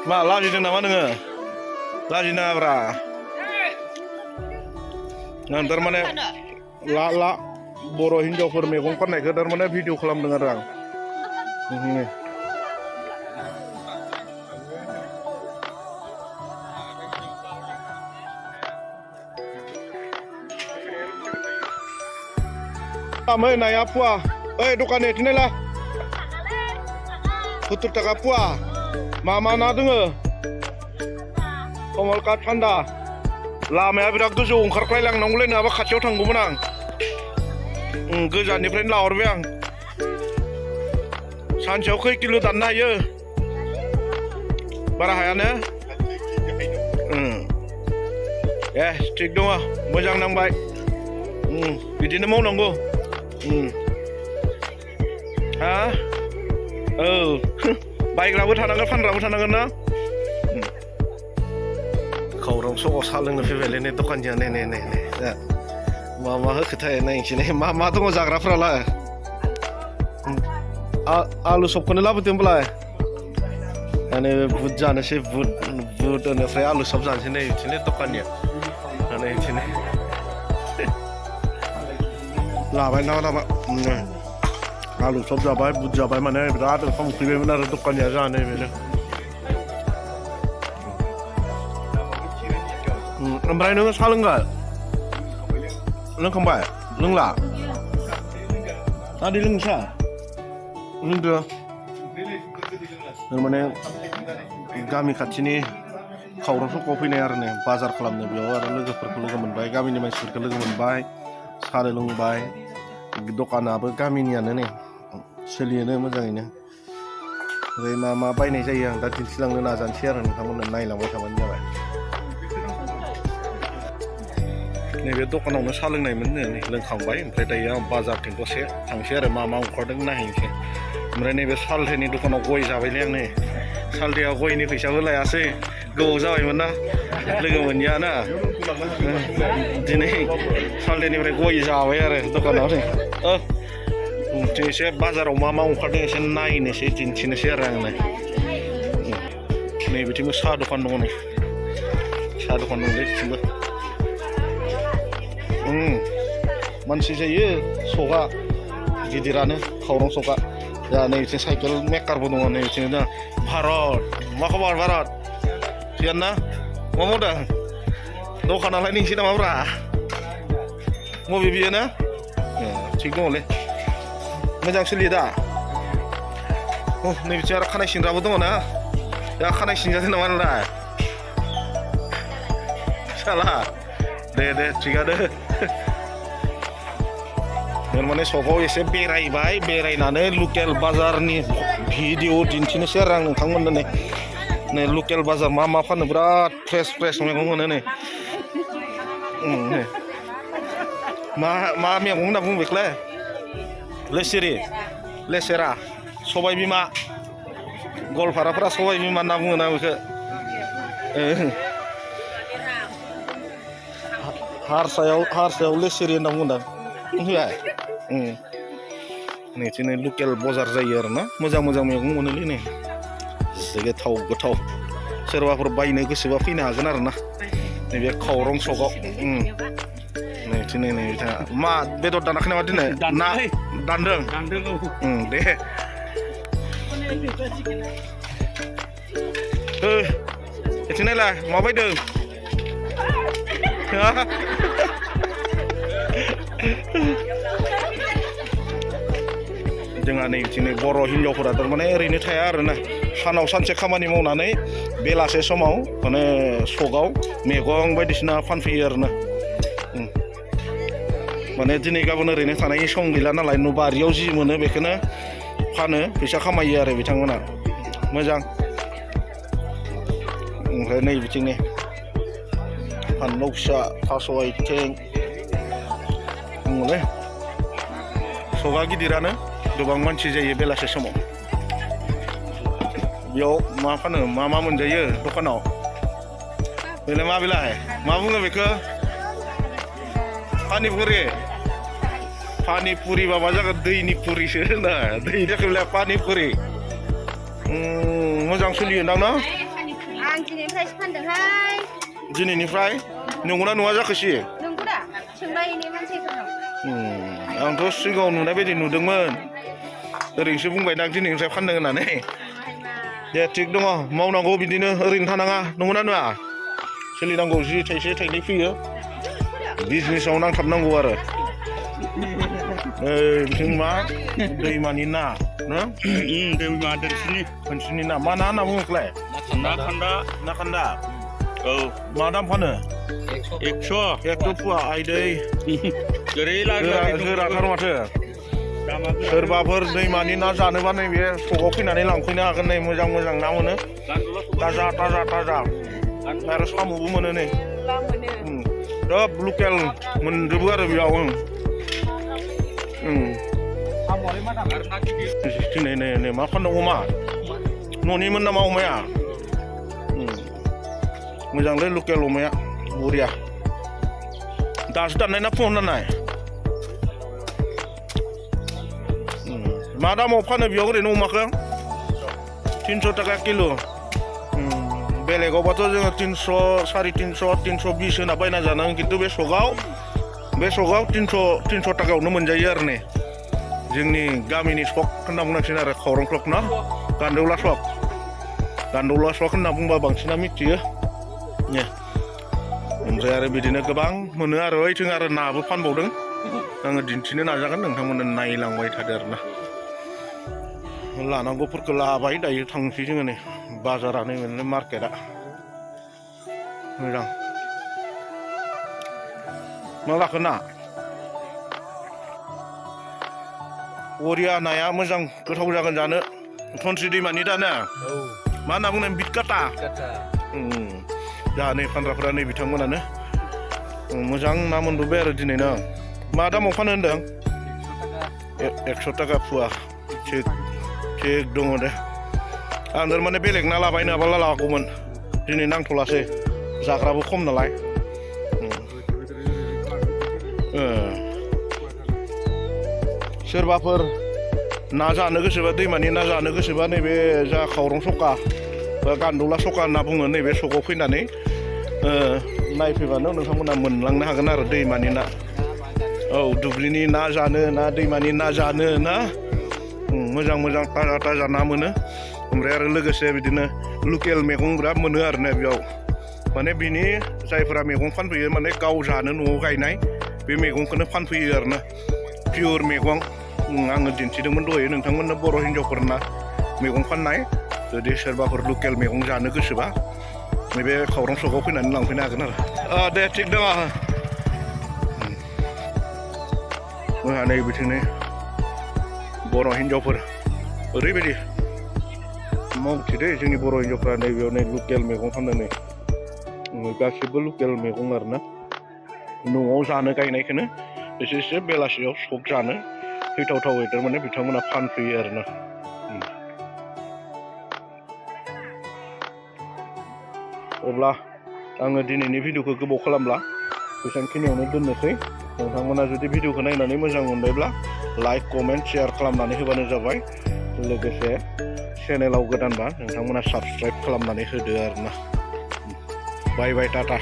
मा लाजिदों नामा नोङो लाजिनाङाब्रा आं थारमाने ला बर' हिन्जावफोर मैगं फाननायखौ थारमाने भिडिअ खालामदों आरो आं Kami naik apa? Dukan ini lah. 70 taka puah. Mama na dengar. Kongol kat panda. Lamanya birak tu jauh kerkailang nonglen apa kacau tangguh menang. Gejan ni friend laur biang. Sanjau ke kilo tanah ye. Barahayannya. Cik dong mojang nang baik. Di sini mau nonggo. Ha? Baik rabu tanangan fan rabu tanangan na. Kau orang sok saling lebih beli ni tukan je ne. Mama kita ni sini. Mama tu mau jaga frala. Alu sop kene lah betul belah. Ane bud jana sih bud ane fraya alu sop jana sini tukan je. Ane sini. Lah baik nama alu sop jabai bud jabai mana berat kamu kiri benar tukan je jana ni. Amrai nung saling nggak? Nung kembali, nung lah. Tadi nung sah, nung tu. Mana kami kat sini kau orang kopi ni arne, bazar kelam ni biar orang lega perkeluar menbai, kami ni masih perkeluar menbai, sekali lung bai, dokan apa kami ni ane ni, selian ni macam ini. Jadi mama bai ni saya yang tadi silang ni nazan share ni kamu naik lah macam mana bai. Nebe dokan orang saling naik mana ni, lengkang baik. Mereka yang bazar tinggal share, tang share mama orang naik ni. Mereka nebe sal ni dokan orang goi jabai liang ni. Sal dia goi ni pisau lah ya sih. Go jabai mana, lega mana na. Jadi sal dia ni mereka goi jabai ya dokan orang ni. Jadi saya bazar orang mama orang ni saya naik ni, saya cincin share orang ni. Nebe cuma sah dokan orang ni. Sah dokan orang ni cuma. Manusia saya soka gidirannya orang soka ya nih itu cycle maker bunungan nih itu dah Bharat makabar Bharat sian na mau dah dokan lain ini sih nama berapa mau bibi na cik dong le macam sih dah nih bicara kanai sindra bunungan na ya kanai sindra nama lah salah deh cik ada Mana soko ese berai bai berai nane local bazar ni video dincine serang nang mana ne local bazar mama fan berat fresh mengong ne ma mi ngong na bung bekle lesera sobai bima gol para sobai bima na bung na beke har sayau leseri na bung na Nih sini local bazar zayar na, moja-moja megung mana ni? Segi tahu getau, serba perbaiki ke sebab ini agar na, ni biar kau orang sokok. Nih sini nih, ma betul dan akhirnya mati nih, na dandeng, deh. Sini lah, mau apa itu? Dengan ini sini boro hinyokura termane rini thayar na hanau sanse khamani mawnane belase somau mane sogau megong baidisina fanfiyar na mane dini gabon rini thanai song gila nalai nu bariyaw ji mono bekena fano fैसा खामायो आरो बिथांमोना मोजां ओमफ्राय नै बिथिंनि फानलौ फिसा थास' आइथिं दङलै सगा गिदिरानो गोबां मानसि जायो बेलासे समाव बेयाव मा फानो मा मोनजायो दखानाव बेलाय मा बेलाय मा बुङो बेखौ पानिपुरि माबा जागोन दैनि पुरिसो ना दै जाखोब्ला पानिपुरि मोजां सोलियोदां ना आं दिनैनिफ्रायसो फानदोंहाय दिनैनिफ्राय नंगौना नङा जाखोसि नंगौ दा सोंबायनि मानसिफोरनाव आंथ' सिगाङाव नुनाय बायदि नुदोंमोन ओरैनोसो बुंबाय दां दिनैनिफ्राय फानदों होननानै दे थिग दङ मावनांगौ बिदिनो ओरैनो थानाङा नंगौना नङा सोलिनांगौ जि थाइसे थाइनै फैयो बिजनेसाव नांथाबनांगौ आरो बिथिं मा दैमानि ना दैमा दोनसिनि ना मा ना होनना बुङोलाय ना खान्दा औ मा दाम फानो 100 फुवा आयदै गोराथार माथो सोरबाफोर दैमानि ना जानोबा नैबे सकआव फैनानै लांफैनो हागोन नै मोजां मोजां ना मोनो ताजा आरो साम'बो मोनो नै सोब लकेल मोनजोबो आरो बेयाव नै मा फानदों अमा न'निमोन नामा अमाया मोजांलै लकेल अमाया बरिया दासो दाननाय ना फुङाव दाननाय मा दामाव फानो बेयाव ओरैनो अमाखौ 300 टाका किल' बेलेगावबाथ' जोङो 300 350 320 होना बायना जानांगोन खिन्थु बे सकआव 300 टाकायावनो मोनजायो आरो ने जोंनि गामिनि सक होनना बुंनांसिगोन आरो खौरां सक ना गान्दौला सक होनना बुंबा बांसिना मिथियो ने ओमफ्राय आरो बिदिनो गोबां मोनो आरो ओइथिं आरो नाबो फानबावदों आङो दिन्थिनो नाजागोन नोंथांमोननो नायलांबाय थादो आरो ना लानांगौफोरखौ लाबाय दायो थांसै जोङो नै बाजारानो मोनो मार्केटआ मोजां मा लाखो ना बरिया नाया मोजां गोथाव जागोन जानो धनस्रि दैमानि दा ना मा होनना बुंनाय बिटकाटा जोंहा नै फानग्राफोरा नै बिथांमोनानो मोजां ना मोनबोबाय आरो दिनै ना मा दामाव फानो होनदों 100 टाका फुवा थिग दङ दे आं थारमाने बेलेग ना लाबाय नङाबा लागौमोन दिनै नांथ'लासै जाग्राबो खम नालाय सोरबाफोर ना जानो गोसोबा दैमानि ना जानो गोसोबा नैबे जा खावरं सका बा गान्दौला सका होनना बुङो नैबे सकआव फैनानै नायफैबानो नोंथांमोना मोनलांनो हागोन आरो दैमानि ना औ दुब्लिनि ना जानो ना दैमानि ना जानो ना मोजां ताजा ना मोनो ओमफ्राय आरो लोगोसे बिदिनो लकेल मैगं बिराद मोनो आरो ना बेयाव माने बिनि जायफोरा मैगं फानफैयो माने गाव जानो न'आव गायनाय बे मैगंखौनो फानफैयो आरो ना पियर मैगं आङो दिन्थिदोंमोन दहाय नोंथांमोननो बर' हिन्जावफोरना मैगं फाननाय जुदि सोरबाफोर लकेल मैगं जानो गोसोबा नैबे खौरां सकआव फैनानै लांफैनो हागोन आरो दे थिग दङ जोंहा नै बिथिंनो बर' हिन्जावफोर ओरैबायदि मावथिदे जोंनि बर' हिन्जावफ्रा नैबेयाव नै लकेल मैगं फाननानै गासिबो लकेल मैगं आरो ना न'आव जानो गायनायखौनो एसे बेलासियाव सक जानो फैथावथावै थारमाने बिथांमोना फानफैयो आरो ना अब्ला आङो दिनैनि भिडिअखौ गोबाव खालामला बेसेबांखिनियावनो दोननोसै नोंथांमोना जुदि भिडिअखौ नायनानै मोजां मोनबायब्ला लाइक कमेन्ट शेयार खालामनानै होबानो जाबाय लोगोसे चेनेलाव गोदानबा नोंथांमोना साबस्क्राइब खालामनानै होदो आरो ना बाय टाटा